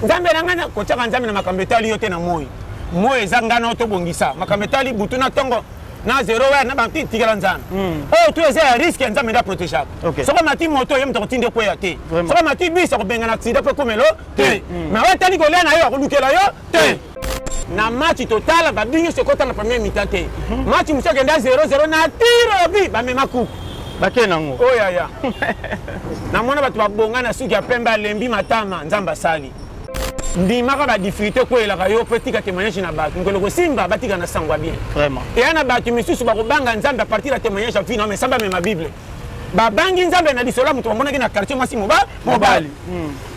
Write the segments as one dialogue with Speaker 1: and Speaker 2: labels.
Speaker 1: Nzambe na ngai, kotiaka Nzambe na makambo etali yo te na moi. Moi eza ngai na yo tobongisa. Makambo etali butu na tongo na zero heure na bantu tikela Nzambe. Oyo tu eza ya risque, Nzambe nde aprotegeaka. Soki amati moto, ye moto akotinda ekweya te. Soki amati bus, akobengana accident mpo ekomelo te. Mais oyo etali kolia na yo, akolukela yo te. Na match totala babi nyonso ekota na première mi-temps te. Match mosusu akenda 0-0 na tiro bi bamema coupe.
Speaker 2: Bakei nango.
Speaker 1: Oyo yaya. Namona bato babonga na suki ya pembe, alembi matama, Nzambe asali. Ndimaka ba difficulté ekweyelaka yo mpo etika témoignage na bato. Mokolo kosimba batika na sango ya bien.
Speaker 2: Vraiment.
Speaker 1: Eya na bato misusu bakobanga Nzambe à partir ya témoignage ya vie na mais samba mema Bible. Babangi Nzambe na lisolo ya moto bamonaki na quartier mwasi mobali.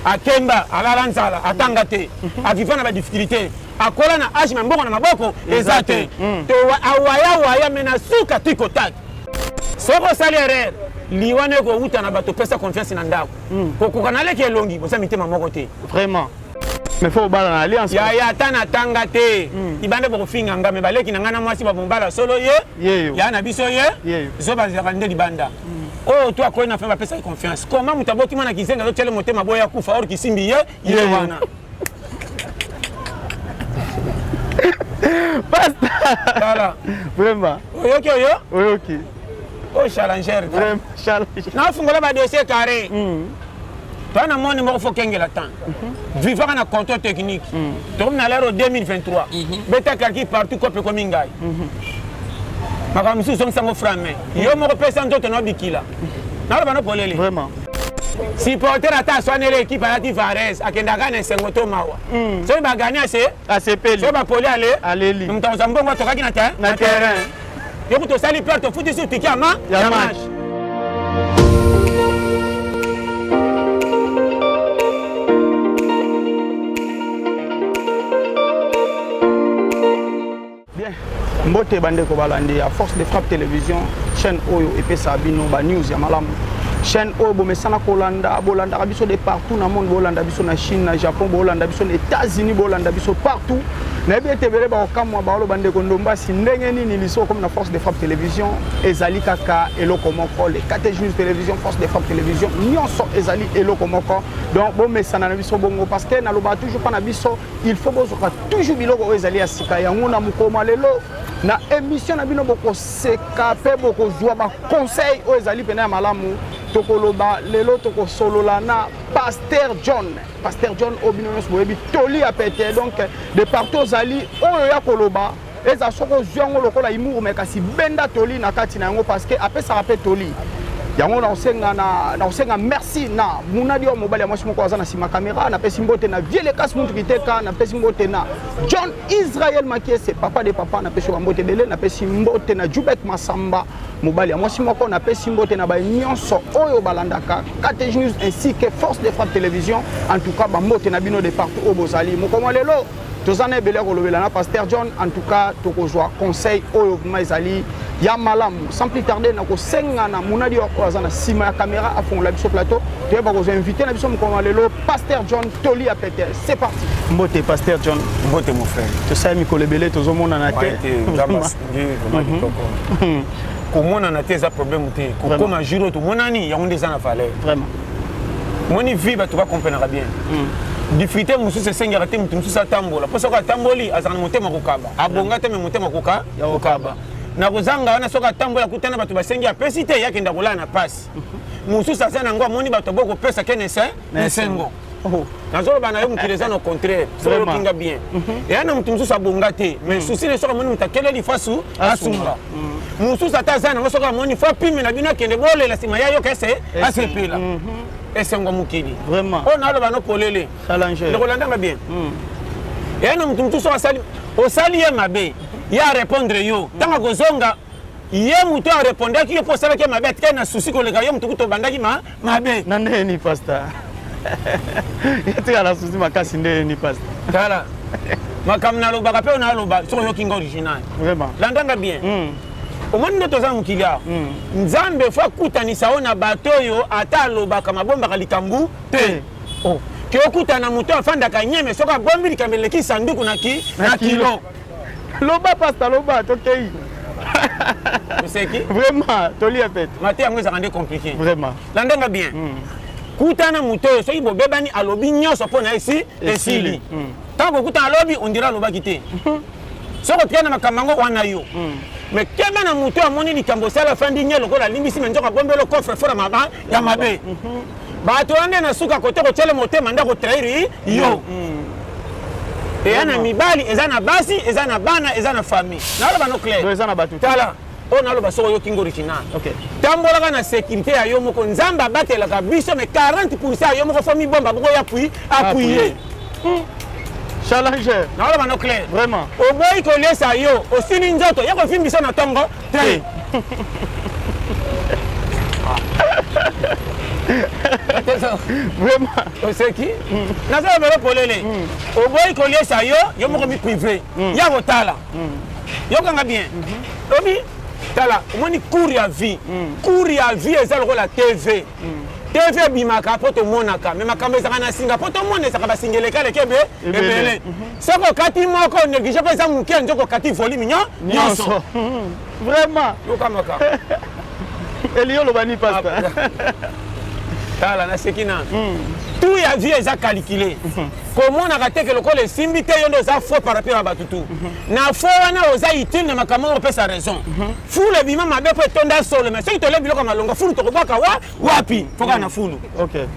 Speaker 1: Akemba, alala nzala, atanga te, aviva na ba difficulté, akola na age mais mbongo na maboko eza te. To awaya waya mais na suka tiko tak. Soki osali erreur, liwa na ekowuta na bato pesa confiance na ndako. Kokoka na leki elongi, boza mitema moko te.
Speaker 2: Vraiment. Mais faut obala na alliance.
Speaker 1: Yaya ata na tanga te. Ibanda bokofinga nga mais baleki na nga na mwasi babomobala solo ye.
Speaker 2: Yeyo.
Speaker 1: Ya na biso ye.
Speaker 2: Yeyo.
Speaker 1: Zoba nzaka nde libanda. Oyo to akoyi na fin bapesaki confiance. Comment moto aboti mwana kizenga azotiele motema boya kufa or kisimbi ye ye wana.
Speaker 2: Pasta.
Speaker 1: Tala.
Speaker 2: Vraiment.
Speaker 1: Oyoki oyo?
Speaker 2: Oyoki.
Speaker 1: Oyo challenger.
Speaker 2: Vraiment challenger.
Speaker 1: Nafungola ba dossier carré. Toi na moni moko faut kengela temps. Vivaka na contrôle technique. Tokomi na l'ère 2023. Beta calcul partout kope komi ngai. Makambo mosusu ozongisa yango frame. Yo moko pesa nzoto na bikila. Naloba no polele.
Speaker 2: Vraiment.
Speaker 1: Supporter ata aswaneli équipe alati Varese akendaka na esengo to mawa. Soki bagani ase
Speaker 2: asepeli.
Speaker 1: Soki bapoli ale
Speaker 2: aleli.
Speaker 1: Moto akozwa mbongo atokaki na terrain.
Speaker 2: Na terrain.
Speaker 1: Yo kutu osali perte ofuti sur ticket ya ma
Speaker 2: ya match. Bien. Mbote bandeko balandi ya Force de Frappe Télévision, chaîne oyo epesa bino ba news ya malamu. Chaîne oyo bomesana kolanda, bolandaka biso de partout na monde, bolanda biso na Chine, na Japon, bolanda biso na États-Unis, bolanda biso partout. Nayebi ete ebele bakokamwa baoloba ndeko Ndombasi ndenge nini liso okomi na Force de Frappe Télévision ezali kaka eloko moko, le KTG News Télévision, Force de Frappe Télévision, nyonso ezali eloko moko. Donc bomesana na biso bongo parce que nalobaka toujours mpa na biso il faut bozwaka toujours biloko oyo ezali ya sika. Yango na mokolo lelo na émission na bino bokoseka mpe bokozwa ba conseil oyo ezali pena ya malamu. Tokoloba lelo, tokosolola na Pasteur John. Pasteur John oyo bino nyonso boyebi toli ya pete. Donc de partout ozali oyo ya koloba eza soki ozwi yango lokola humour mais kasi benda toli na kati na yango parce que apesaka mpe toli yango. Nakosenga na nakosenga merci na munadi oyo mobali ya mwasi moko aza na nsima caméra. Napesi mbote na vie lekas muntu kiteka, napesi mbote na John Israel Makiese, papa de papa, napesi bambote ebele. Napesi mbote na Jubek Masamba, mobali ya mwasi moko. Napesi mbote na baye nyonso oyo balandaka KTG News ainsi que Force de Frappe Télévision. En tout cas bambote na bino de partout oyo bozali. Mokolo lelo toza na ebele ya kolobela na Pasteur John. En tout cas tokozwa conseil oyo vraiment ezali ya malamu. Sans plus tarder, nakosenga na munadi oyo aza na nsima ya caméra afongola biso plateau, toyeba kozwa invité na biso mokolo ya lelo, Pasteur John toli ya pete. C'est parti. Mbote Pasteur John.
Speaker 1: Mbote mon frère.
Speaker 2: Tosali mikolo ebele tozomonana te.
Speaker 1: Nzambe asungi vraiment kitoko. Komonana te eza problème te, kokoma jour oyo tomonani yango nde eza na valeur.
Speaker 2: Vraiment.
Speaker 1: Moni vie bato bakomprenaka bien. Difficulté mosusu esengaka te moto mosusu atambola, mpo soki atamboli azalaka na motema kokaba, abonga te me motema kokaba na kozanga wana. Soki atamboli akutana bato basengi apesi te, ye akenda kolala na pasi. Mosusu aza nango, amoni bato bokopesa ke na esengo. Nazoloba na yo, mokili eza na contraire. Soki oyokinga bien, eya na moto mosusu abonga te mais souci ne soki amoni moto akeleli fasu asunga. Mosusu ata aza nango, soki amoni fo apime na bino akende bolela nsima ya yoka ese asepela esengo mokili.
Speaker 2: Vraiment.
Speaker 1: Oyo naloba no polele, ndeko, landanga bien. Eya na moto mosusu asali, osali ye mabe, ye arépondre yo. Ntango akozonga, ye moto arépondaki yo mpo osalaki ye mabe, atikali na souci koleka yo moto kuta obandaki mabe.
Speaker 2: Na ndenge nini, pasteur? Etikala na souci makasi ndenge nini, pasteur?
Speaker 1: Tala makambo nalobaka mpe oyo naloba, soki oyoki nga original.
Speaker 2: Vraiment.
Speaker 1: Landanga bien. Omoni nde toza na mokili awa, Nzambe fo akutanisa oyo na bato oyo ata alobaka mabombaka likambo te. Oh. Ke okutana na moto afandaka nyeme, soki abombi likambo eleki sanduku na ki na kilo.
Speaker 2: Loba pasteur, loba, tokei.
Speaker 1: Oseki.
Speaker 2: Vraiment, tolia pete.
Speaker 1: Mate yango ezalaka nde compliqué.
Speaker 2: Vraiment.
Speaker 1: Landanga bien. Kutana moto oyo soki bobebani alobi nyonso mpo na esi esili. Ntango bokutana alobi ondira alobaki te. Soki otikali na makambo yango wana yo. Mais keba na moto oyo amoni likambo osala afandi nye lokola alimbisi me nzoka abombelo coffre fort ya mabe. Bato wana nde na suka kote kotyele motema nde akotrahir yo. Eya na mibali, eza na basi, eza na bana, eza na famille. Naloba no clair.
Speaker 2: Eza na bato.
Speaker 1: Tala oyo naloba soki oyoki ngo original. Tambolaka na sécurité ya yo moko. Nzambe abatelaka biso mais 40% ya yo moko fo mibomba boko ya appuyer. Appuyer.
Speaker 2: Challenger.
Speaker 1: Naloba no clair.
Speaker 2: Vraiment.
Speaker 1: Oboyi koliesa yo, osili nzoto, ya kovimbisa na ntongo te.
Speaker 2: Vraiment.
Speaker 1: Oseki? Naza lobelo polele. Oboyi koliesa yo, yo moko mi privé. Ya kotala. Yokanga bien. Obi tala, omoni cours ya vie. Cours ya vie eza lokola TV. TV ebimaka mpo tomonaka, me makambo ezalaka na singa mpo tomona, ezalaka basinga elekaleke ebele. Soki okati moko néglige mpo eza moke, nzoka okati volume nyonso.
Speaker 2: Vraiment.
Speaker 1: Yokamaka.
Speaker 2: Eli oloba ni pasteur.
Speaker 1: Tala naseki na tout ya vie eza calculé. Komonaka te ke lokola esimbi te yo nde oza faux par rapport ya bato tu. Na faux wana oza utile na makambo oyo opesa raison. Fulu ebima mabe mpo etonda solo, mais soki tolie biloko ya malonga fulu tokobwaka wa wapi? Foka na fulu.
Speaker 2: Ok.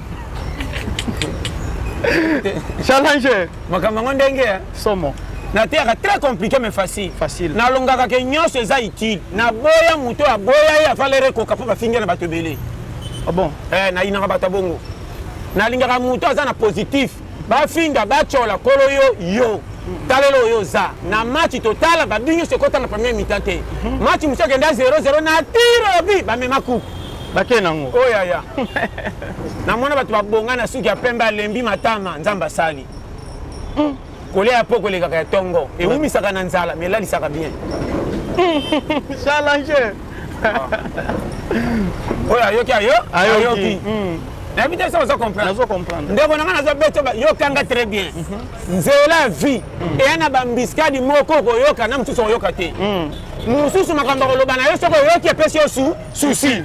Speaker 2: Challenger.
Speaker 1: Makambo yango ndenge
Speaker 2: somo.
Speaker 1: Nateyaka très compliqué mais facile.
Speaker 2: Facile.
Speaker 1: Nalongaka ke nyonso eza utile. Naboya moto aboya ye avalere ekoka mpo bafingi na bato ebele.
Speaker 2: Ah bon?
Speaker 1: Nayinaka bato ya bongo. Nalingaka moto aza na positif. Bafinga batyola kolo yo yo. Talelo oyo oza na match totala babi nyonso ekota na première mi-temps te. Match mosusu akenda 0-0 na tirobi bamema coupe.
Speaker 2: Bakei nango.
Speaker 1: Oyo yaya. Namona bato babonga na suki ya pembe alembi matama Nzambe asali. Kolia ya poko elekaka ya tongo. Ewumisaka na nzala mais elalisaka bien.
Speaker 2: Challenger.
Speaker 1: Oyo ayoki ayo ayoki. Nayebi te soki ozo comprendre.
Speaker 2: Nazo comprendre.
Speaker 1: Ndeko na nga nazo beto yokanga très bien. Nzela vie eya na bambiskadi moko okoyoka na mosusu okoyoka te. Mosusu makambo akoloba na yo soki oyoki epesi yo souci.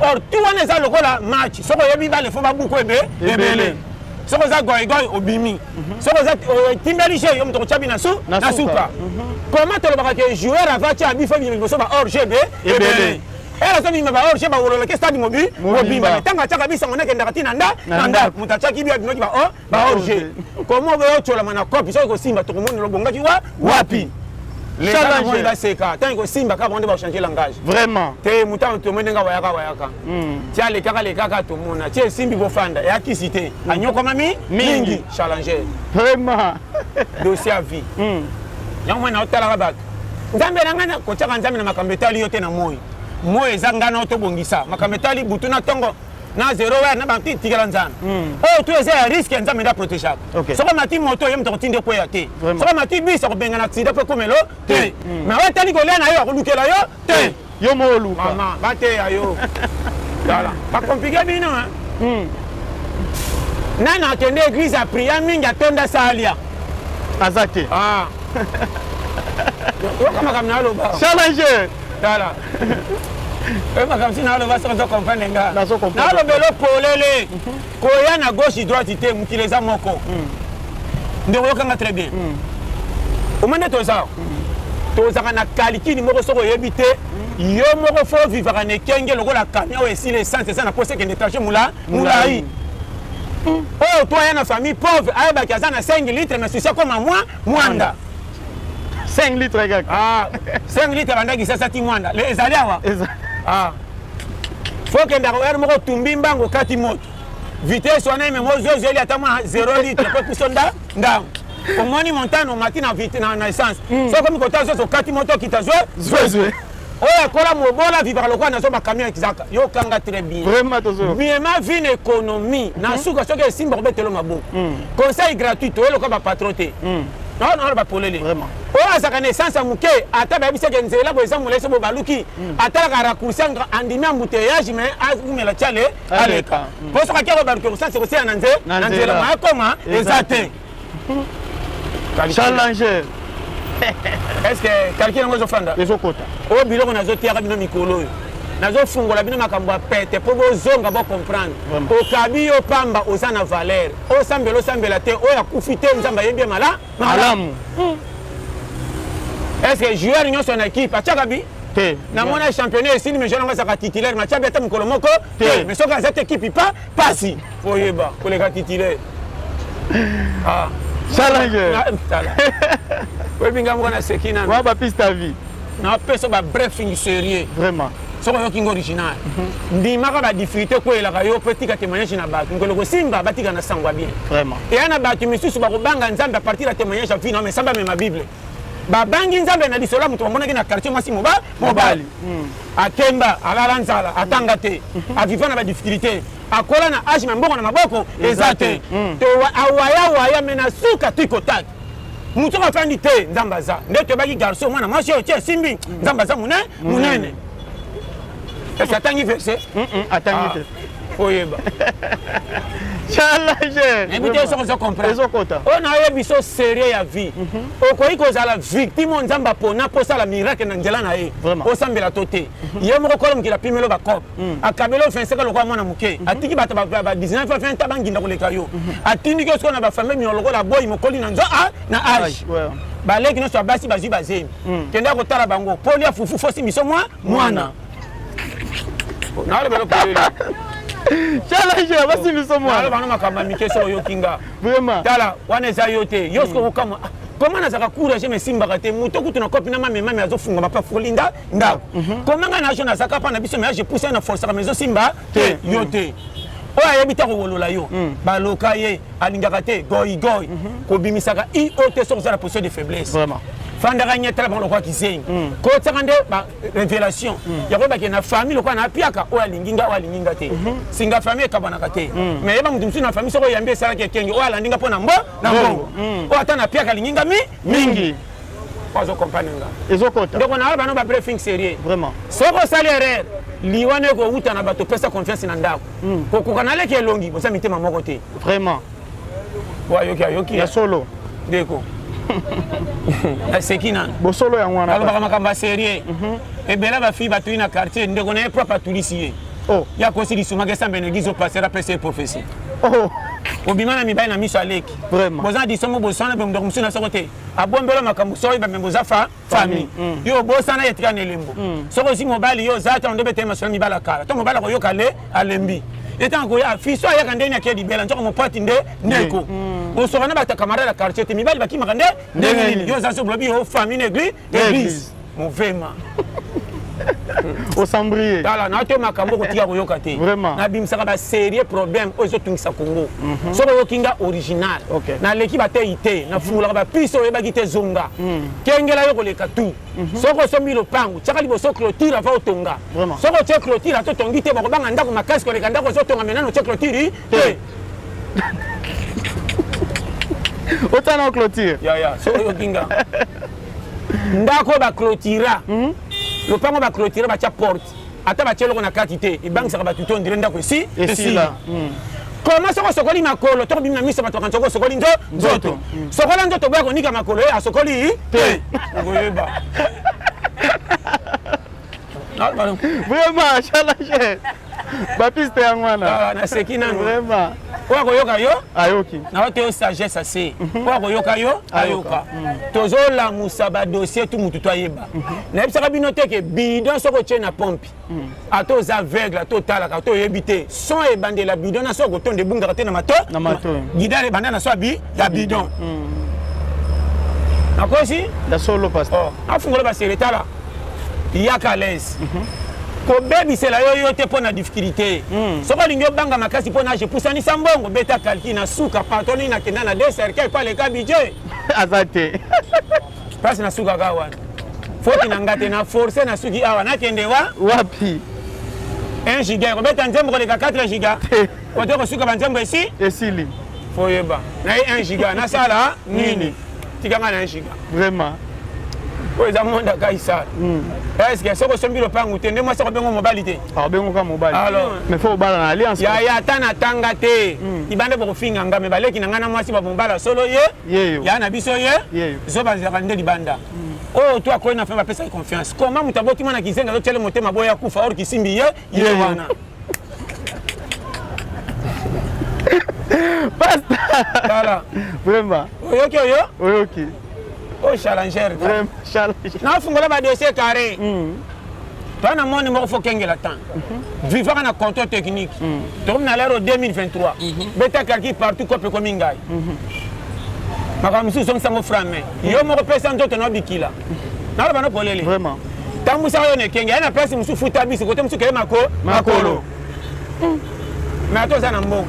Speaker 1: Or tout wana eza lokola match soki oyebi bale fo babuku ebele. Soki oza goigoi obimi. Soki oza otimbeli jeu yo moto okotya bi na suka. Comment tolobaka ke joueur ava tia bi fo bima liboso ba hors jeu ebele. Ere azobima ba hors jeu bawololaki stade mobimba. Ntango atiaka bisango nakendaka ti na ndako moto atiaki bi abimaki ba hors jeu. Comment oyo otyolama na cope soki kosimba tokomona lobongaki wapi. Les gens baseka ntango ekosimba kaka bango nde bachange langage.
Speaker 2: Vraiment.
Speaker 1: Te moto tomoni ndenge wayaka wayaka. Tia lekaka lekaka tomona. Tia esimbi bofanda eyakisi te. Anyokwama mingi. Challenger.
Speaker 2: Vraiment.
Speaker 1: Dossier à vie. Yango mwana otalaka bato. Nzambe na ngai kotiaka nzambe na makambo etali yo te na moi. Moi eza ngai na otobongisa. Makambo etali butu na tongo na zero heure na bantu tikela nzambe. Oyo tu eza ya risque ya nzambe nde aprotegeaka. Soki amati moto ye moto akotindi ekweya te. Soki amati bus akobengana accident mpo ekomelo te. Mais oyo etali kolia na yo akolukela yo te.
Speaker 2: Yo moko oluka.
Speaker 1: Mama bateya yo. Tala bakomplike bino. Nani akende église apria mingi atonda salia.
Speaker 2: Aza te.
Speaker 1: Yoka makambo na aloba.
Speaker 2: Challenger.
Speaker 1: Tala. Oyo makambo si na aloba soki ozo comprendre nga.
Speaker 2: Nazo comprendre.
Speaker 1: Nalobelo polele. Koya na gauche droite te mokili eza moko. Ndeko yokanga très bien. Omoni nde toza. Tozaka na calcul moko soki oyebi te. Yo moko fo vivaka na ekenge lokola camion oyo esili essence eza na posa ekende trajet molai. Oyo to aya na famille pauvre ayebaki aza na 5 litres mais souci akoma mwa mwanda.
Speaker 2: 5 litres kaka.
Speaker 1: Ah, 5 litres bandaki sasa ti mwanda. Le ezali awa. Ah. Faut kendaka heure moko tumbi mbango kati moto. Vitesse wana ememo ozweli ata mwa 0 litre po puso nda ndango. Omoni montagne omati na vite na essence. Soki okomi kota zozo okati moto okita zwe
Speaker 2: zwe.
Speaker 1: Oyo akola mobola vivaka lokola nazo ba camion ezaka. Yo kanga très bien.
Speaker 2: Vraiment tozo.
Speaker 1: Miema vie na économie. Na suka soki esimba kobetelo maboko. Conseil gratuit toye lokola ba patron te. Non non ba polele.
Speaker 2: Vraiment.
Speaker 1: Oyo azaka na essence ya moke ata bayebisaki nzela boye eza molai so bo baluki. Atalaka raccourci andimi embouteillage mais aumela tia le aleka. Po soki akia kobaluka essence ekosila na nzela ma akoma eza te.
Speaker 2: Challenger.
Speaker 1: Est-ce que calcul yango ezofanda?
Speaker 2: Ezokota.
Speaker 1: Oyo biloko nazotiaka bino mikolo oyo. Nazofungola bino makambo ya pete mpo bozonga bocomprendre. Okabi yo pamba, oza na valeur. Osambela, osambela te, oyo akufi te, Nzambe ayebi ye malamu. Est ce que joueur nyonso na équipe atiaka bi?
Speaker 2: Te.
Speaker 1: Namona championnat esili, mais joueur yango azalaka titulaire, mais atia bi ata mokolo moko te. Mais soki aza te, équipe pa pasi. Oyeba koleka titulaire. Ah.
Speaker 2: Challenger.
Speaker 1: Tala, oyebi nga moko naseki nano.
Speaker 2: Wa bapiste à vie.
Speaker 1: Napesa babriefing sérieux.
Speaker 2: Vraiment.
Speaker 1: Soki oyoki ngo original, ndimaka badifficulté kweyelaka yo mpo etika témoignage na bato. Mokolo kosimba, batika na sango ya bien.
Speaker 2: Vraiment.
Speaker 1: Eya na bato misusu bakobanga Nzambe à partir ya témoignage ya vie na, mais sambe amema Bible. Babangi Nzambe na lisolo ya moto bamonaki na quartier, mwasi mobali akemba, alala nzala, atanga te, aviva na badifficulté, akola na age, mais mbongo na maboko eza te. To awayawaya, mais na suka tikotaki motu oyo afandi te. Nzambe aza nde toyebaki garçon, mwana mwasi oyo tie esimbi. Nzambe aza monene monene. Ese atangi verset?
Speaker 2: Atangi te.
Speaker 1: Oyeba.
Speaker 2: Challenger.
Speaker 1: Nayebi te soki ozo comprendre.
Speaker 2: Ezokota.
Speaker 1: Oyo nayebi so sérieux ya vie, okoki kozala victime oyo Nzambe apona mpo osala miracle na nzela na ye.
Speaker 2: Vraiment.
Speaker 1: Osambela to te, ye moko kolo mokili apimelo bacope, akabeli yo 25 lokola mwana moke, atiki bato ba 19 20 banginda koleka yo, atindiki yo sikoyo na bafamille mino lokola boyi mokoli na nzo na age. Baleki nyonso ya basi bazwi bazemi, kende kotala bango polia fufu, fosi miso mwa mwana nalobelo polele.
Speaker 2: Challenger, basi miso mwana.
Speaker 1: Naloba no makambo ya mike so oyoki nga.
Speaker 2: Vraiment.
Speaker 1: Tala, wana eza yo te. Yo sikoyo okamwa koma nazalaka courage, mais esimbaka te. Moto kutu na kopi na mame mame azofungama mpe afungoli ndako. Koma ngai na jo nazalaka mpa na biso, mais age pousse na forçaka, mais ezosimba te. Yo te, oyo ayebi te akowolola yo. Baloka ye alingaka te goigoi kobimisaka i o te soki oza na position de faiblesse.
Speaker 2: Vraiment.
Speaker 1: Fandaka nye, tala bango lokola kizengi, kotiaka nde ba révélation ya koyebake na famille lokola na apiaka oyo alingi nga, oyo alingi nga te. Singa famille ekabanaka te, mais yeba moto mosusu na famille soki oyambi esalaki ekenge, oyo alandi nga mpo na mbo na mbongo, oyo ata na piaka alingi nga mingi.
Speaker 2: Mingi.
Speaker 1: Oyo azokomprendre nga.
Speaker 2: Ezokota.
Speaker 1: Ndeko na bano ba briefing sérieux.
Speaker 2: Vraiment.
Speaker 1: Soki osali erreur, liwa ekowuta na bato. Opesa confiance na ndako, kokoka naleki elongi, boza mitema moko te.
Speaker 2: Vraiment.
Speaker 1: Oyo ayoki, ayoki.
Speaker 2: Ya solo.
Speaker 1: Ndeko, naseki nano.
Speaker 2: Bosolo yango wana.
Speaker 1: Alobaka makambo ya sérieux. Ebele bafille batuli na quartier, ndeko na ye propre atulisi ye.
Speaker 2: Oh.
Speaker 1: Ya kosi lisumaki esambe na église, opasteur apesa ye prophétie.
Speaker 2: Oh.
Speaker 1: Obima na mibali na miso aleki.
Speaker 2: Vraiment.
Speaker 1: Boza na disomo, bosana mpe ndeko mosusu na soko te abombela makambo soki bambe boza fa famille. Yo obosana ye, tika na elembo. Soki ozwi mobali, yo oza ta nde obeteli masolo mibali akala to mobali akoyoka le alembi etango koya fiso ayaka ndeni ake libela nzoko mopati nde ndeko osoka na bato ya camarade ya quartier te. Mibali bakimaka nde ndenge nini? Yo oza so bolobi yo famille na église, église movema.
Speaker 2: Osambrie.
Speaker 1: Tala, na te makambo kotika koyoka te.
Speaker 2: Vraiment.
Speaker 1: Nabimisaka basérieux problème oyo ezotungisa Congo. Soki oyoki nga original, naleki batei te, nafungolaka bapiste oyebaki te. Zonga kengela yo koleka tu. Soki osombi lopango, tiaka liboso clôture avant otonga.
Speaker 2: Vraiment.
Speaker 1: Soki otie clôture ata otongi te, bakobanga ndako makasi koleka ndako ozotonga. Mai nano otie clôture te.
Speaker 2: Otya na clôture.
Speaker 1: Yaya, soki oyoki nga, ndako baclôtura, lopango baclôtura, batya porte, ata batie eloko na kati te, ebangisaka bato te, ondire ndako esi
Speaker 2: esila.
Speaker 1: Koma soki osokoli makolo to kobimi na miso, bato bakanisa osokoli nzoto. Sokola nzoto, boya konika makolo, ye asokoli te, okoyeba.
Speaker 2: Vraiment, challenger, bapiste yango wana.
Speaker 1: Ah, naseki nano.
Speaker 2: Vraiment.
Speaker 1: Oyo akoyoka yo,
Speaker 2: ayoki.
Speaker 1: Na te yo sagesse ase. Oyo akoyoka yo, ayoka. Tozolamusa badossier tu, mutu to ayeba. Nayebisaka bino te ke bidon soki otie na pompe, ata oza aveugle, ata otalaka, ata oyebi te, son ebandela bidon na soki okotonda ebungaka te na mato.
Speaker 2: Na mato.
Speaker 1: Guidare ebanda na so ya bidon. Nakosi?
Speaker 2: Ya solo, pasteur.
Speaker 1: Afungola basele, tala, yaka à l'aise. Kobebisela yo yo te mpo na difficulté. Soki olingi obanga makasi mpo na age, pusanisa mbongo, beta calcul na suka. Patron nini nakenda na deux cercueil mpo aleka budget?
Speaker 2: Aza te.
Speaker 1: Place na suka kaka wana, foti na nga te, na force na suki awa, nakende wa
Speaker 2: Wapi?
Speaker 1: 1 giga ekobeta nzembo koleka 4 giga kote kosuka banzembo esi
Speaker 2: Esili.
Speaker 1: Foyeba na ye 1 giga nasala nini? Tika nga na 1 giga.
Speaker 2: Vraiment.
Speaker 1: Oyo eza monde akaisala. Est-ce soki osombi lopangu te nde mwasi akobengo mobali te?
Speaker 2: Abengoka mobali.
Speaker 1: Alors.
Speaker 2: Mais faut obala na alliance.
Speaker 1: Yaya, ata natanga te, libanda bokofinga nga, mais baleki na ngai na mwasi bamobala solo ye.
Speaker 2: Yeyo.
Speaker 1: Ya na biso ye.
Speaker 2: Yeyo.
Speaker 1: Zo bazalaka nde libanda. Oyo to akoyi na fin bapesaki confiance. Comment moto aboti mwana kizenga azotiele motema boya kufa or kisimbi ye ye wana.
Speaker 2: Pasta.
Speaker 1: Tala.
Speaker 2: Vraiment.
Speaker 1: Oyoki oyo?
Speaker 2: Oyoki.
Speaker 1: Oyo challenger.
Speaker 2: Vraiment challenger.
Speaker 1: Nafungola ba dossier carré. Toi na moni moko faut kengela temps. Vivaka na contrôle technique. Tokomi na lero 2023. Beta calcul partout kope komi ngai. Makambo mosusu ozongisa ngo franc main. Yo moko pesa nzoto na bikila. Naloba no polele.
Speaker 2: Vraiment.
Speaker 1: Tambwisaka yo na ekenge. Ye na place mosusu futa bisi kote mosusu keye mako makolo. Mais ata oza na mbongo.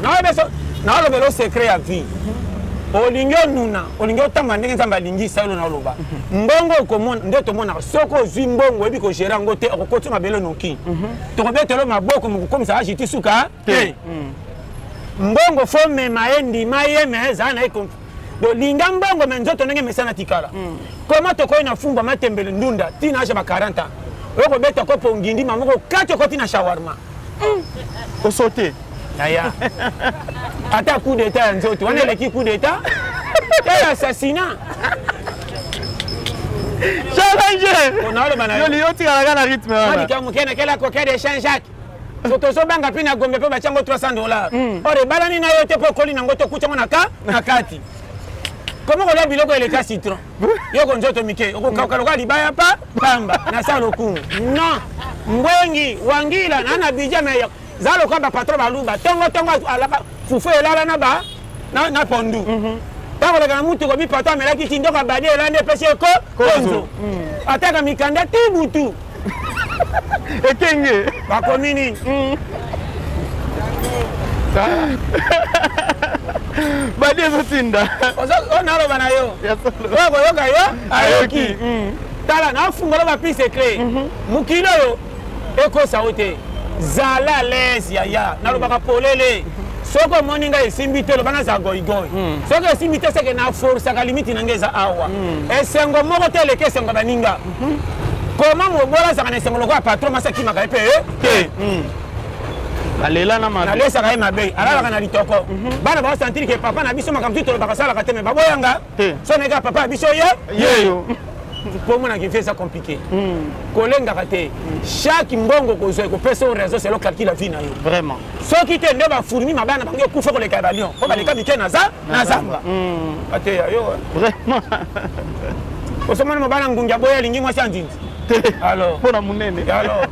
Speaker 1: Nalobela o secret ya vie. Olingi onuna, olingi otamba ndenge Nzambe alingi salo na oloba. Mbongo okomona nde tomonaka soki ozwi mbongo oyebi kogere yango te okokoti mabele noki. Tokobetela maboko mokokomisa age ti suka te. Mbongo fo mema ye ndima ye me ezala na ye donc linga mbongo me nzoto ndenge mesana tikala. Comment tokoyi na fumbwa matembele ndunda ti na age ba 40 ans. Oyo kobeta kopo ngindi mamoko kati okoti na shawarma.
Speaker 2: Osote.
Speaker 1: Yaya. Ata coup d'état ya nzoto wana eleki coup d'état ya assassinat.
Speaker 2: Challenger.
Speaker 1: Naloba na
Speaker 2: yo. Yo otikalaka na rythme wana.
Speaker 1: Malika moke na kela coquin de Jean-Jacques. So tozobanga mpe na Gombe mpe batya yango 300 dollars. Or ebalani na yo te mpo okoli nango te okuti yango na ka na kati. Koma kolia biloko eleka citron. Yo ko nzoto mike okokauka lokola libaya pa pamba na sa lokumu. Non. Mbwengi wangila na na budget mais za lokola ba patron baluba tongo tongo alaka fufu elala na ba na, na pondu. Ntango oleka na mutuka obi patron amelaki ti ndoko abadi elandi epesi ye ko konzo. Ataka mikanda ti butu.
Speaker 2: Ekenge.
Speaker 1: Bakomi nini?
Speaker 2: Badi ezotinda.
Speaker 1: Oyo naloba na yo. Oyo koyoka yo ayoki. Tala nafungola ba piste secret. Mokili oyo ekosa yo te. Zala à l'aise yaya. Nalobaka polele. Soki omoni ngai esimbi te loba naza goigoi. Soki esimbi te seke na forsaka limite na ngai eza awa. Esengo moko te eleki esengo baninga. Comment mobola azalaka na esengo lokola patron masi akimaka ye mpe te.
Speaker 2: Alela na mabe.
Speaker 1: Nalesaka ye mabe, alalaka na litoko. Bana baosantiri ke papa na biso makambo mosusu tolobaka asalaka te me baboyanga. So nayeka papa ya biso ye
Speaker 2: yeyo.
Speaker 1: Po omonaka vie eza compliqué. Kolengaka te. Chaque mbongo kozwa ekopesa yo raison selon calcul ya vie na yo.
Speaker 2: Vraiment.
Speaker 1: Soki te nde bafourmi mabana bango ekufa koleka ya balion. Po baleka mike na za na zamba. Bateya yo.
Speaker 2: Vraiment.
Speaker 1: Osomona mobala ngungi aboya alingi mwasi ya nzinzi.
Speaker 2: Te.
Speaker 1: Alors.
Speaker 2: Mpona monene.
Speaker 1: Alors.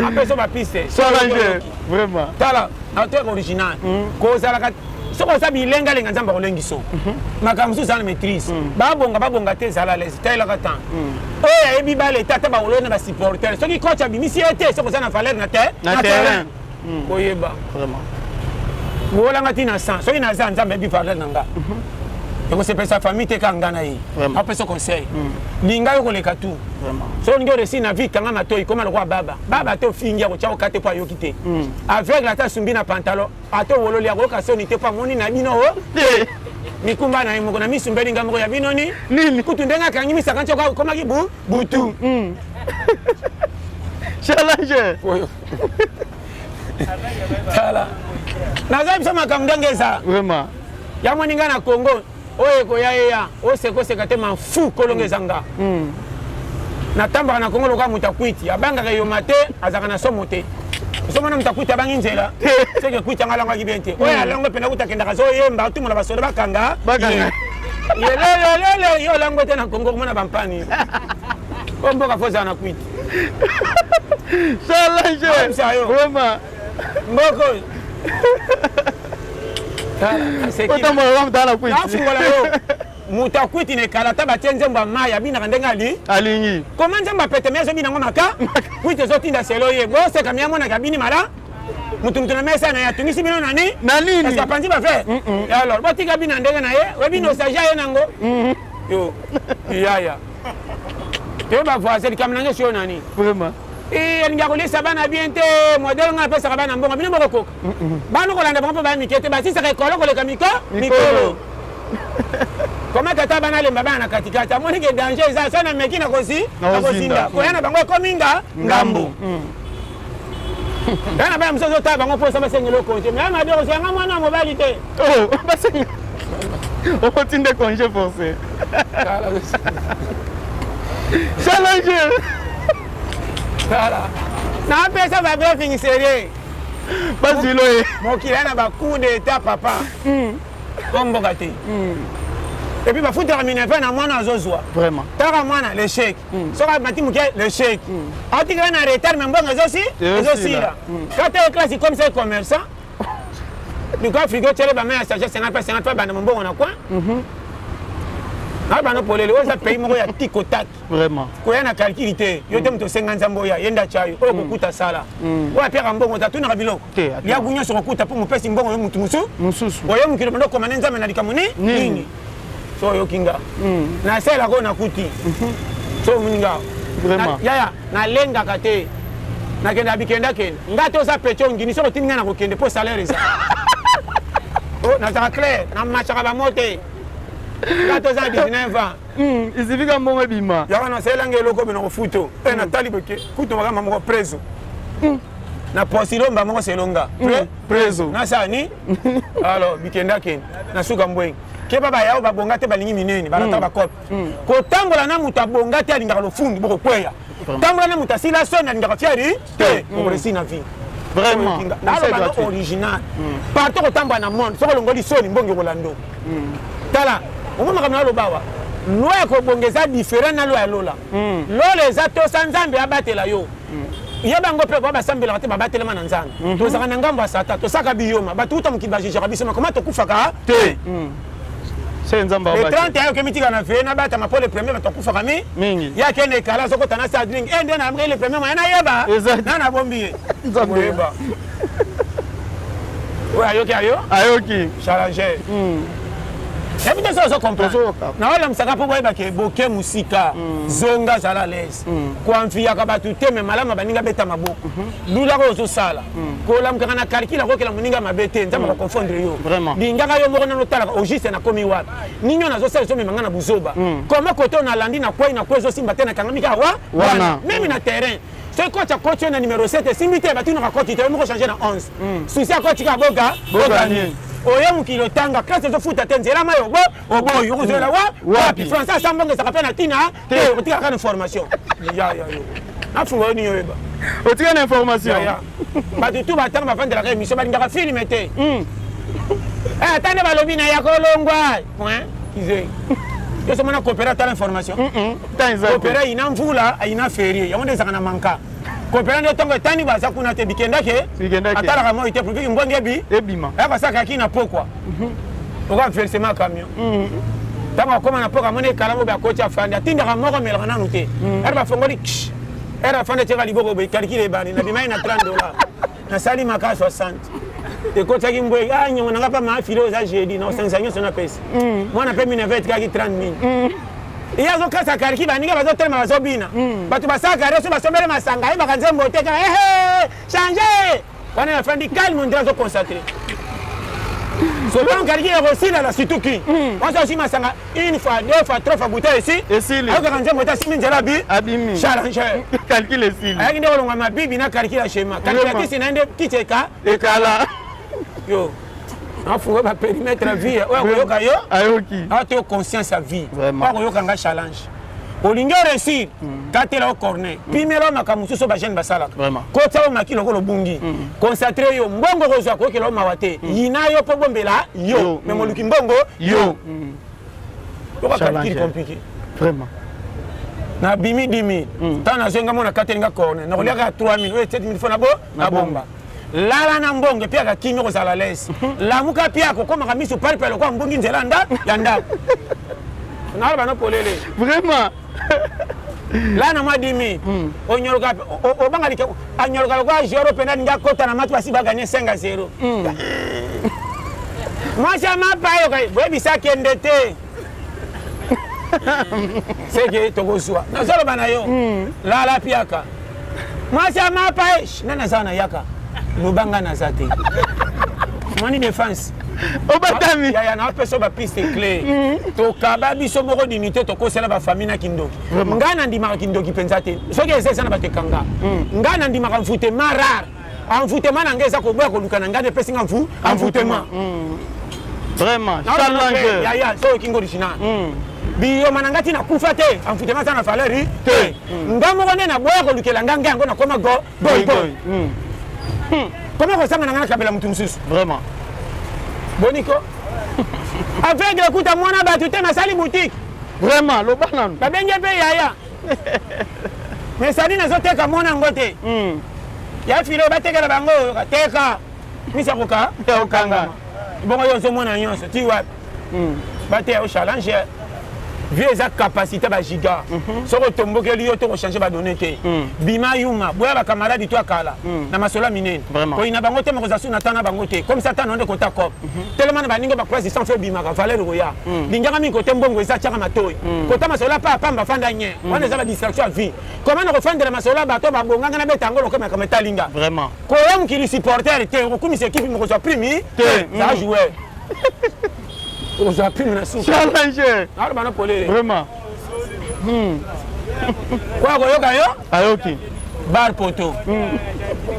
Speaker 1: Apesa bapiste.
Speaker 2: Challenger. Vraiment.
Speaker 1: Tala, auteur original. Kozalaka soki oza bilengalenga nzambe akolengi so. Makambo mosusu eza na maîtrise. Babonga babonga te ezala à l'aise talelaka temps. Oyo ayebi bale te ata bakoloi na basupporter. Soki coach abimisi ye te soki oza na valeur na te
Speaker 2: na terrain.
Speaker 1: Koyeba.
Speaker 2: Vraiment.
Speaker 1: Wolanga ti na 100 soki naza nzambe ayebi valeur na nga. Ekosepelisa famille te ka nga na ye. Apesa conseil. Linga yo koleka tout. Soki olingi oresir na vie kanga matoi koma lokola baba. Baba te ofingi akotya oka te mpo ayoki te. Aveugle ata asumbi na pantalon ata owololi akoyoka soni te mpo amoni na bino o mikumba na ye moko na misumbeli nga moko ya bino ni
Speaker 2: nini
Speaker 1: kutu ndenge akangi misaka nti okomaki bu butu.
Speaker 2: Challenger.
Speaker 1: Oyo. Tala. Naza biso makambo ndenge eza.
Speaker 2: Vraiment.
Speaker 1: Ya moni nga na Congo oyo ekoya eya oseka oseka te manfu kolonga eza nga. Natambaka na Congo lokola moto akwiti abangaka eyoma te azalaka na somo te. Osomona moto akwiti abangi nzela seke kwiti yango alangwaki bien te. Oyo alangwe mpena kuta akendaka azoyemba atumona basoda bakanga
Speaker 2: Bakanga.
Speaker 1: Yelelelele yo olangwe te na Congo komona bampani. Oyo mboka fo ozala na kwiti.
Speaker 2: Challenger.
Speaker 1: Yo.
Speaker 2: Vraiment.
Speaker 1: Mboko oyo.
Speaker 2: Otambola moto ala kwiti.
Speaker 1: Nafungola yo. Moto akwiti na ekala ata batie nzembo ya mai abinaka ndenge ali.
Speaker 2: Alingi.
Speaker 1: Koma nzembo ya pete me azobina yango maka kwiti ezotinda selo ye boseka mi amonaka abini mala motu motu na mesa na ye atungisi bino nani
Speaker 2: Na nini?
Speaker 1: Parce que apanzi bafe alors botika bina ndenge na ye oyebi nostalgie aye nango yo yaya toye bavoisin likambo nange soyo nani
Speaker 2: Vraiment.
Speaker 1: Alingi akolesa bana bien te modele ngai apesaka bana mbongo bino bokokoka bana kolanda bango mpo baya mike te basisaka ekolo koleka miko mikolo koma tata bana alemba bana na katikati amoni ke danger eza so na meki na kozi
Speaker 2: Na
Speaker 1: na kozinda
Speaker 2: kozinda.
Speaker 1: koya na bango ekomi nga ngambo ya na bana mosusu ozotala bango mposa basengela congé mais mabe kozwanga mwana ya mobali te.
Speaker 2: Oh, basenga. Okotinde congé forcé. Challenger.
Speaker 1: Tala. Napesa ba briefing sérieux.
Speaker 2: Bazilo ye.
Speaker 1: Mokili na ba coup d'état papa. O mboka te. Et puis bafutaka minerval na mwana azozwa.
Speaker 2: Vraiment.
Speaker 1: Taka mwana l'échec. Soki amati moke l'échec. Atikala na retard mais mbongo ezosi ezosila. Kata yo classe comme ça commerçant. Luka frigo tiele ba main ya sagesse 50 pa 50 pa banda mbongo na coin. Na bana polele oyo eza pays moko ya tic au tac.
Speaker 2: Vraiment.
Speaker 1: Koya na calcul te. Yo te moto osenga nzambe oya ye nde atya yo. Oyo kokuta sala. Oyo apiaka mbongo te atunaka biloko.
Speaker 2: Te, atunaka.
Speaker 1: Liaku nyonso kokuta mpo mopesi mbongo yo motu mosusu.
Speaker 2: Mosusu.
Speaker 1: Oye mokili bando komane nzambe na likambo ni
Speaker 2: Nini?
Speaker 1: So oyoki nga. Nasalelaka oyo nakuti. So omoni nga.
Speaker 2: Vraiment.
Speaker 1: Yaya nalengaka te. Nakenda bikendakende. Nga te oza petit ongini soki otindi nga na kokende mpo salaire eza. Oh, nazalaka clair, namachaka bamo te. Nga te oza na 19 ans.
Speaker 2: Isifika mbongo ebima.
Speaker 1: Yaka nasalelanga eloko bino kofuto. E natali boke kutu makamba moko prezo. Na posilomba moko selonga.
Speaker 2: Prezo.
Speaker 1: Nasala ni? Alors bikendakende na suka mbwengi. Keba bayao babonga te balingi minene balata bakope. Kotambola na moto abonga te alingaka lofundu bokokweya. Tambola na moto asila soni alingaka fieri te okoresi na vie.
Speaker 2: Vraiment.
Speaker 1: Naloba no original. Partout kotambola na monde soki olongoli soni mbongo ekolanda. Tala omoni makambo naloba awa loi ya kobonga eza différent na loi ya lola. Lola eza tosa nzambe abatela yo. Yeba yango mpe ba basambelaka te babatelama na nzambe. Tozalaka na ngambo ya satan tosaka biyoma bato uta mokili bajugeaka biso mais koma tokufaka te.
Speaker 2: Se nzambe
Speaker 1: Le
Speaker 2: abati.
Speaker 1: 31 oke mitika na veye nabatama mpo le premier bato akufaka mi
Speaker 2: Mingi.
Speaker 1: ye akende ekala azokota na sadling e nde na le premier moyen nayeba
Speaker 2: Eza-
Speaker 1: na nabombi ye
Speaker 2: Nzambe.
Speaker 1: Koyeba. Oyo ayoki ayo
Speaker 2: Ayoki.
Speaker 1: Challenger. Yebi te soki ozo comprendre.
Speaker 2: Tozoyoka.
Speaker 1: Naolamisaka mpo boyeba ke boke mosika zonga zala à l'aise. Koanviyaka bato te me malamu baninga beta maboko. Lulaka oyo ozosala. Kolamukaka na calcul akokela moninga mabe te nzambe akoconfondre yo.
Speaker 2: Vraiment.
Speaker 1: Lingaka yo moko nano otalaka au juste nakomi wapi. Nini oyo nazosala ezomema nga na buzoba. Koma kote oyo nalandi na kwei na kwei ezosimba te nakangami kaka wa
Speaker 2: Wana.
Speaker 1: Meme na terrain. Soki coach akoti yo na numéro 7 esimbi te batunaka coach te yo moko changer na 11. Souci akoti kaka boga
Speaker 2: Boga
Speaker 1: nini. Oye mokili otanga classe ezofuta te nzela mayi obo oboyi okozwela wa wapi français asa mbongo ezalaka mpe na ntina te okotika kaka na formation ya ya yo nafunga yo nini oyeba
Speaker 2: Otika na information.
Speaker 1: Ya, ya. Bato tu batanga bavandelaka émission balingaka filme te. Eh, ata nde balobi na ya kolongwa point kizengi yo somona kopera tala information.
Speaker 2: Temps eza te.
Speaker 1: Kopera ina mvula ina ferie yango nde ezalaka na manka. Kopera nde ntongo etani baza kuna te bikendake
Speaker 2: Bikendake.
Speaker 1: atalaka moi te pourvu mbonge ebi
Speaker 2: Ebima.
Speaker 1: ayakosaka na pokwa oka versement camion ntango akóma na pokwa amoni ekala mobe akoti afandi atindaka moko amelaka nanu te ere bafongoli ksh ere afandi atiaka liboko boye calcul ebandi nabimaki na 30 dollars nasali maka 60 ekotiaki mbweki ah nyongo nanga mpa maafile oyo eza jeudi na osangisa nyonso napesa mwana mpe minerval etikaki 30 mille ye azokasa kariki baninga bazotelema bazobina bato basalaka reso basombele masanga ayebaka nzembo te kaka ehe change wana afandi calme ondire azoconcentre sotango kariki ekosila na situki wana osi masanga une fois, deux fois, trois fois bouteille esi
Speaker 2: Esili.
Speaker 1: Ayokaka nzembo te asimi nzela bi
Speaker 2: Abimi.
Speaker 1: Challenger.
Speaker 2: Calcul esili.
Speaker 1: Ayaki nde kolongwa mabibi na calcul ya schéma calculatrice na ye nde kiti eka
Speaker 2: Ekala.
Speaker 1: Yo nafunga bapérimètre ya vie oyo akoyoka yo
Speaker 2: Ayoki.
Speaker 1: awa te yo conscience ya vie.
Speaker 2: Vraiment.
Speaker 1: Oyo akoyoka nga challenge olingi oréussir katela yo corner pimela yo makambo mosusu oyo bajeune basalaka.
Speaker 2: Vraiment.
Speaker 1: Kotia yo maki lokola obungi concentre yo mbongo kozwa koyokela yo mawa te yina yo mpo bombela yo
Speaker 2: Yo.
Speaker 1: me moluki mbongo
Speaker 2: Yo.
Speaker 1: Yoka calcul
Speaker 2: Challenger.
Speaker 1: compliqué.
Speaker 2: Vraiment.
Speaker 1: Nabimi 10 000 ntango nazwi nga mona kateli nga corner nakoliaka 3 000 oyo 7 000 fo nabo nabomba lala na mbongo epiaka kimi kozala lese lamuka piaka okomaka miso palipali lokola mbungi nzela nda ya ndako naloba no polele.
Speaker 2: Vraiment.
Speaker 1: La na mwa 10 000 onyoloka obanga like anyoloka lokola joueur mpenza alingi akota na match basi baganye 5 a 0 mwasi ya mapa ayoka boyebisa akende te seke tokozwa nazoloba na yo lala piaka mwasi ya mapa e nani aza na yaka loba nga naza te moni défense.
Speaker 2: Obatami.
Speaker 1: Yaya naopesa bapiste clé tokaba biso moko dignité tokosela bafamille na kindoki. Ngai nandimaka kindoki mpenza te soki eza eza na bato ekanga ngai nandimaka envoûtement rare envoûtement na ngai eza koboya koluka na ngai nde epesi nga envoûtement.
Speaker 2: Vraiment. Challenger.
Speaker 1: Yaya so oyoki ngo original. Biyoma na nga ti nakufa te, envoûtement aza na valeur te. Nga moko nde naboya kolukela nga ngai yango nakoma go goigoi. Koma kozanga na nga nakabela motu mosusu.
Speaker 2: Vraiment.
Speaker 1: Boniko aveugle ekuta mwana bato te, nasali boutique.
Speaker 2: Vraiment, loba nanu.
Speaker 1: Babengi mpe yaya, mais sadi nazoteka mwana yango te. Ya filo batekela bango, teka misa koka.
Speaker 2: Ya kokanga.
Speaker 1: Bongo yo ozomona nyonso ti wapi? Bateya yo challenge. Vie eza capacité bagiga. Soki otombokeli yo to kochange badonnées te. Bima yuma, boya bacamarade to akala na masolo ya minene. Koyina bango te, mokozala su na ta na bango te. Comme ça ta na nde kota cop telema na baninga baplace sans fe obimaka valeur koya. Lingaka mingi kote mbongo eza, tiaka matoi kota masolo ya pa pamba, fanda nye wana eza badistraction ya vie. Koma na kofandela masolo ya bato babonganga na beta yango lokola makambo etalinga. Koya mokili supporter te, okokumisa ekipe mokozwa prime
Speaker 2: te.
Speaker 1: Za joueur, okozwa prime na suka.
Speaker 2: Challenger.
Speaker 1: Naloba na polele.
Speaker 2: Vraiment.
Speaker 1: Kwa koyoka yo.
Speaker 2: Ayoki.
Speaker 1: Bar poto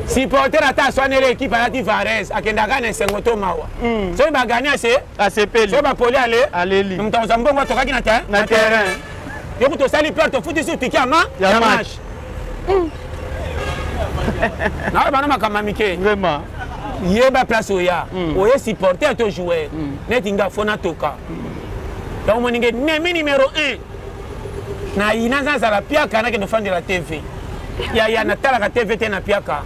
Speaker 1: supporter ata aswaneli ekipe, alati vareuse, akendaka na esengo to mawa. Soki bagani, ase
Speaker 2: asepeli.
Speaker 1: Soki bapoli, ale
Speaker 2: aleli.
Speaker 1: Moto akozwa mbongo atokaki na terrain.
Speaker 2: Na terrain.
Speaker 1: Yoku tosali perte, tofuti su tike ya ma
Speaker 2: ya
Speaker 1: ya
Speaker 2: match.
Speaker 1: Match naoyo bana makambo ya mike. Yeba place oya, oye supporter to joueur. Neti nga fo natoka yango, moninge nemi numéro 1 na yina nazala piaka, nakende ofandela TV. Yaya, natalaka TV te na piaka.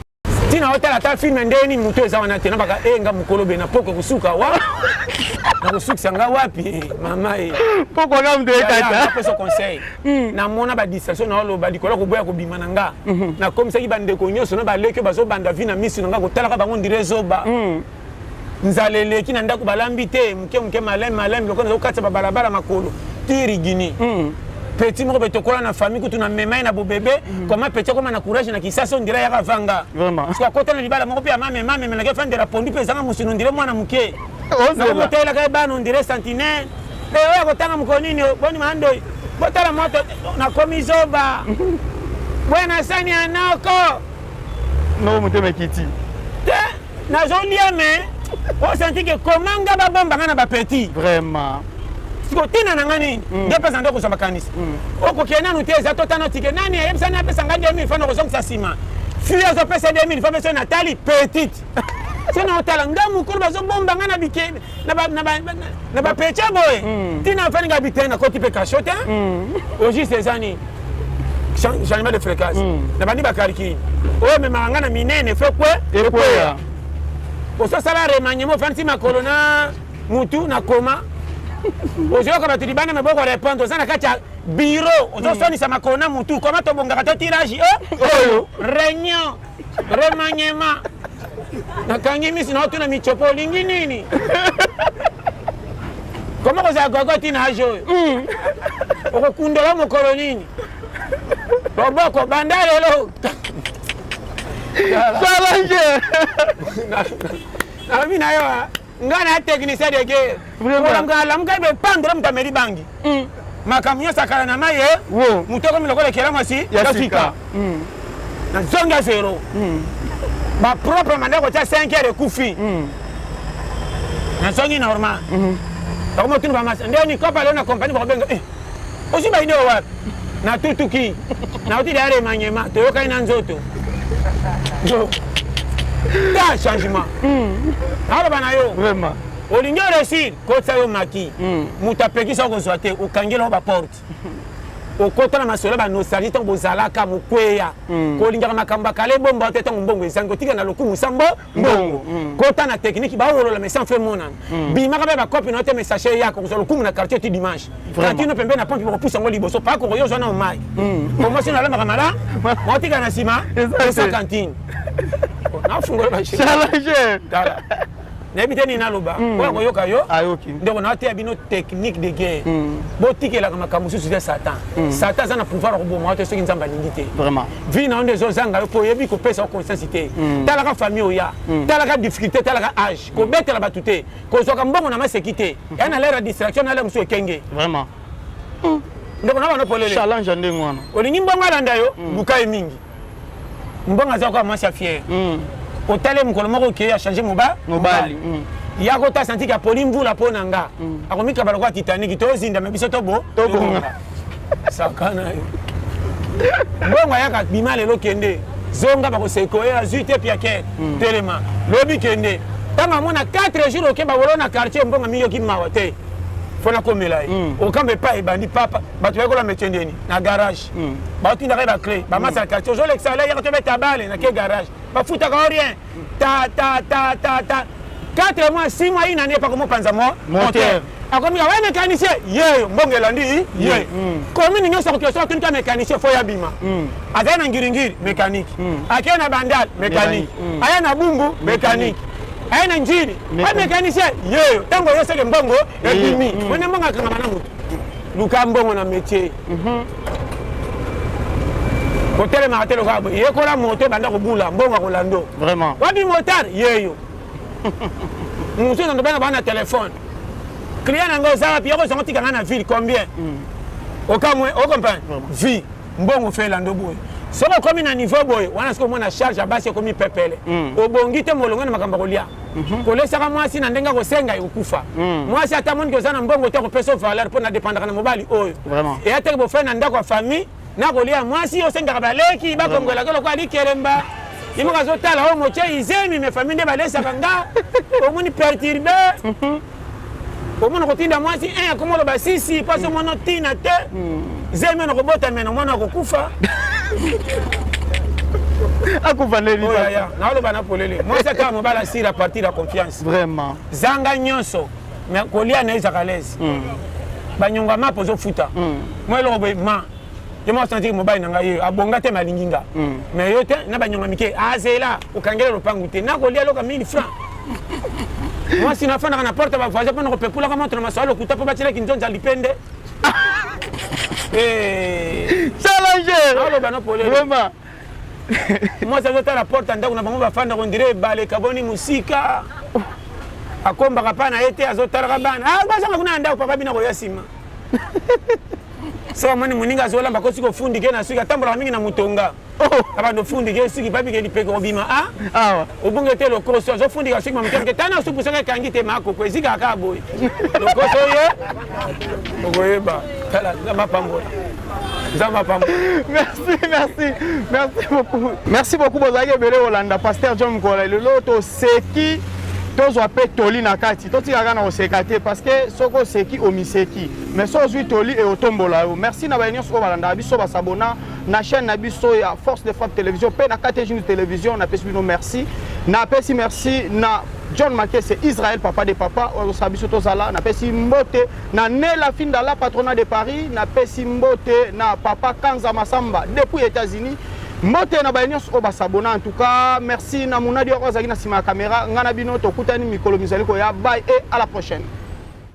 Speaker 1: Ntina otala ata film ndenge nini, moto eza wana te. Nabaka e nga mokolo be na poko kosuka wa nakosukisa nga wapi, mama e?
Speaker 2: Poko nga moto ekata.
Speaker 1: Napesa conseil. Namona badistraction na oloba likolo ya koboya kobima na nga. Nakomisaki bandeko nyonso na baleki oyo bazobanda vie na misu na nga, kotalaka bango ndire zoba. Nzala eleki na ndako, balambi te, moke moke, maleme maleme, lokola nazokatisa babalabala makolo ti rigini. Petit moko be tokola na famille kutu na mema ye na bobebe. Koma petit akoma na courage na kisasa, ondire ayaka vanga.
Speaker 2: Vraiment.
Speaker 1: Soki akota na libala moko mpe ya mame mame, nake fandela pondu mpe ezanga mosuni, ondire mwana moke.
Speaker 2: Ozela.
Speaker 1: Nakomotelaka ye bana, ondire sentinelle. Oyo akotanga mokolo nini? Boni mandoi, botala moto nakomi zoba boya na sani ya noko.
Speaker 2: No motema ekiti.
Speaker 1: Te, nazolia me osanti ke komanga babombanga na bapetits. Siko ntina na nga nini? Nde mpesa nde kozwa makanisi. Okokende nanu te, eza totana tike nani ayebisa apesa nga 2000 fana kozongisa nsima. Fille azopesa 2000 fa pesa natali petite so na otala nga mokolo bazobomba nga na bike na bapetits boye. Ntina afani nga bite, nakoti mpe kasho te. Au juste eza nini? Changement de fréquence. Na bandi bacalculs oyo ememaka nga na minene fe kwe.
Speaker 2: Ekweya.
Speaker 1: Ososala remaniement, ofandisi makolo na mutu na koma, ozoyoka bato libanda me boko répondre. Oza na kati ya bureau, ozoswanisa makolo na mutu, koma tobongaka to tirage
Speaker 2: oyo.
Speaker 1: Réunion, remaniement, nakangi miso na otuna michopo, olingi nini? Koma kozala gogo ntina age oyo, okokundola mokolo nini? Loboko banda lelo.
Speaker 2: Challenger.
Speaker 1: Nalobi na yo, nga na technicien de guerre. Olamuka, alamuka ebe pandola moto ameli bangi, makambo nyonso akala na mai ye.
Speaker 2: Wo.
Speaker 1: Moto akomi lokola ekela mwasi
Speaker 2: ya sika.
Speaker 1: Nazongi ya zero, bapropre manda kotia 5 heures ekufi. Nazongi normal, bakomotuna bamasa ndeni kopa leo na kompani, bakobenga ozwi baide oyo wapi? Natutuki, nauti deya remaniement, toyokani na nzoto ta changement. Naloba na yo, olingi oréussir, kotisa yo maki. Moto apekisa okozwa te, okangela yo baporte, okota na masolo ya banostalgie. Ntango bozalaka mokweya, kolingaka makambo ya kala ebomba te. Ntango mbongo ezangi, otika na lokumu sambo mbongo. Kota na technique, baolola mais sans fait monana. Bimaka mpe bakopi na yo te, mais sachet eyaka kozwa lokumu na quartier ti dimanche. Kantino pembe na pompe, bakopusa yango liboso pakoko yo ozwa na mai pomwasi nalambaka mala maotika na nsima. Eza cantine, nafungola.
Speaker 2: Challenger.
Speaker 1: Tala, nayebi te nini naloba. Oyo koyoka yo.
Speaker 2: Ayoki.
Speaker 1: Ndeko, naoteya bino technique de guerre. Botikelaka makambo mosusu te. Satan, Satan aza na pouvoir ya koboma yo te soki Nzambe alingi te. Vie na yo nde ezozanga yo mpo oyebi kopesa yo conscience te. Talaka famille oya, talaka difficulté, talaka age. Kobetela bato te, kozwaka mbongo na maseki te, ya na lere ya distraction na lere mosusu ekenge. Ndeko na bano polele.
Speaker 2: Challenge ya ndenge wana.
Speaker 1: Olingi mbongo alanda yo, luka ye mingi. Mbongo aza kaka mwasi ya fier. Otale mokolo moko okei achange
Speaker 2: mobali.
Speaker 1: Ya kota santi ka poli mvula mpo na nga. Akomikaba lokola Titanic, tozinda me biso tobo
Speaker 2: Tobonga.
Speaker 1: Sakana yo. Mbongo ayaka bima lelo kende. Zonga bakoseko ye azwi te piake. Telema. Lobi kende. Ntango amona 4 jours oke bawolo na quartier mbongo miyoki mawa te. Fo nakomela ye. Okamba epai ebandi papa bato bayekola métier ndeni na garage. Baotindaka ye baclé bamasa ya quartier ozolekisa ale yaka tobeta bale na ke garage. Bafutaka yo rien. Ta ta ta ta ta 4 mois 6 mois une année epa komopanza mo
Speaker 2: Moteur.
Speaker 1: Akomi ka we mécanicien yeyo mbongo elandi ye. Commune nyonso akoki soki atuni ka mécanicien fo ya bima. Azali na Ngiringiri mécanique, akei na Bandal mécanique, aya na Bumbu mécanique, aye na Njili we mécanicien yeyo. Ntango oyo seke mbongo ebimi wene mbongo akangama na motu. Luka mbongo na métier, kotelemaka te lokola boye. Yekola moto, ebanda kobula mbongo akolando.
Speaker 2: Vraiment.
Speaker 1: Wapi motard yeyo mosusu na ndobenga bana na telefone client na ngai oza wapi, yoko ozango tika ngai na ville combien okamwe ocomprendre vie mbongo fe elando boye. Soki okomi na niveau boye wana, soki omona charge ya basi ekomi pepele, obongi te molongo na makambo ya kolia, kolesaka mwasi na ndenge akosenga ekokufa. Mwasi ata moniki oza na mbongo te, akopesa valeur mpo na dépendaka na mobali oyo.
Speaker 2: Vraiment.
Speaker 1: Eya teke bofai na ndako ya famille na kolia mwasi osengaka baleki bakongolaka lokola likelemba ye moko azotala oyo motie izemi me famille nde balesaka nga omoni perturbe omona kotinda mwasi un akoma oloba sisi mpasi omona otina te zemi ona kobota me na omona akokufa.
Speaker 2: Akufa ndeni?
Speaker 1: Oyo aya naoloba na polele, mwasi ataka mobali asira à partir ya confiance.
Speaker 2: Vraiment.
Speaker 1: Zanga nyonso me kolia na ezaka lese banyongo ya mapo ozofuta mwa eloko boye ma ye moko santiki mobali na ngai ye abonga te malingi nga mais yo te na banyongo mike azela okangela lopangu te nakolia eloko ya 1000 francs. Mwasi nafandaka na porte ya bavoisin mpona kopepulaka moto na maso alokuta mpo batielaki nzonza lipende. Eh,
Speaker 2: challenger.
Speaker 1: Aloba na polele.
Speaker 2: Vraiment.
Speaker 1: Mwasi azotala porte ya ndako na bango bafanda kondire ebale kaboni mosika akombaka mpa na ye te azotalaka bana. Ah, bazanga kuna na ndako papa bina koya nsima so amoni moninga azolamba kosi kofundike na suki atambolaka mingi na motonga abando ofundike suki babike lipeke kobima a
Speaker 2: awa
Speaker 1: obunge te lokoso azofundika suki mamokeke tana supu soki ekangi te makoko ezikaka kaka boye lokoso ye okoyeba. Tala, Nzambe apambola, Nzambe apambola.
Speaker 2: Merci, merci, merci beaucoup, merci beaucoup. Bozalaki ebele kolanda pasteur John Mkola lelo. Toseki, tozwa mpe toli na kati, totikaka na koseka te parce que soki oseki omiseki, mais so ozwi toli eotombola yo. Merci na baye nyonso oyo balandaka biso, basabona na chaîne na biso ya Force de Frappe Télévision mpe na KTG News Télévision. Napesi bino merci, napesi merci na John Makese Israël, papa de papa oyo azosala biso tozala. Napesi mbote na Nela Findala, patronat de Paris. Napesi mbote na papa Kanza Masamba depuis États-Unis. Mbote na baye nyonso oyo basabona. En tout cas, merci na Munadi oyo azalaki na nsima ya caméra. Ngai na bino tokutani mikolo mizali koya. Bye et à la prochaine.